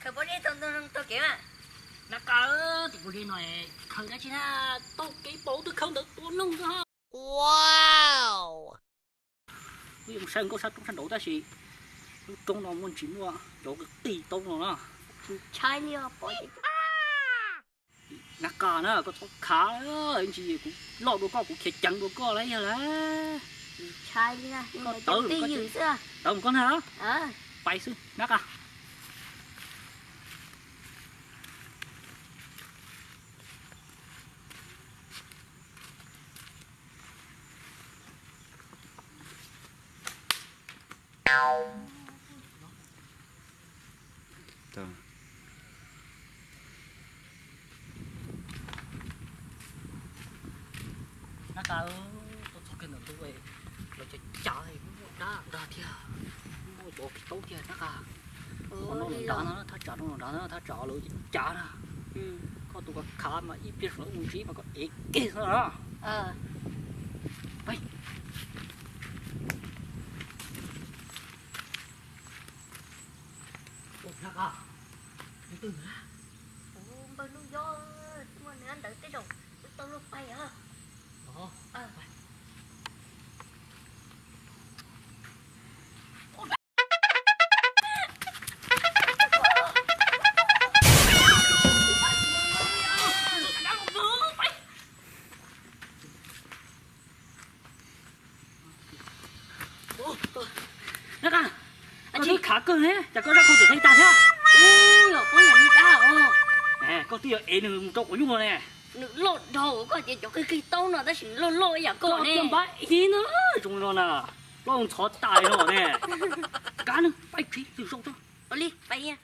Khaws pob zeb tau ntoo tau kev mas. Nab Qa, tim kuv li no khaws dab tsi na, tau kev npaum twg khaws ntawd tua noog xwb. Wb yuav mus saib nkauj sab roob sab nraud tab sis lub roob no muaj ntsis muaj cov qig taub no na. Ntshai li os, pom ces. Nab Qa na, koj txhob khav, ib ntsis kuv loj dua koj kuv khiav ceev dua koj lawm yog lawm. Ntshai li na, koj tawv twj ywm xwb. Tawv mus koj na. Pais xwb Nab Qa. Nab Qa, tuaj txog kiag ntawm ntug lawv cav cav muaj dab nrag thiab, muaj cov qig taub thiab Nab Qa. Qhov no nrad no, thaj tsam no nrad no, thaj tsam lawv cav na. Koj tus khav mas ib pliag saum no mus ntsis mas koj ev kiag xwb na. Nab Qa, npawg Nuj Yob, muaj nws ntawd tej zaum wb tau luag pais os. Nab Qa, koj twb khav kawg ne, cas koj zaj khau tseem theej tag thiab? Ub, yog pob ntseg li dab os. Koj twb yog ev nws mus rau quav nyuj ne. Nws loj dhau, koj ces cov qig qig taub no tab sis nws loj loj ib yam koj ne. Npab ib na, zoo li no na, loj ntxhov tas li no ne. Kav nws, pais tsev twg zoo tso. Ua li, pais.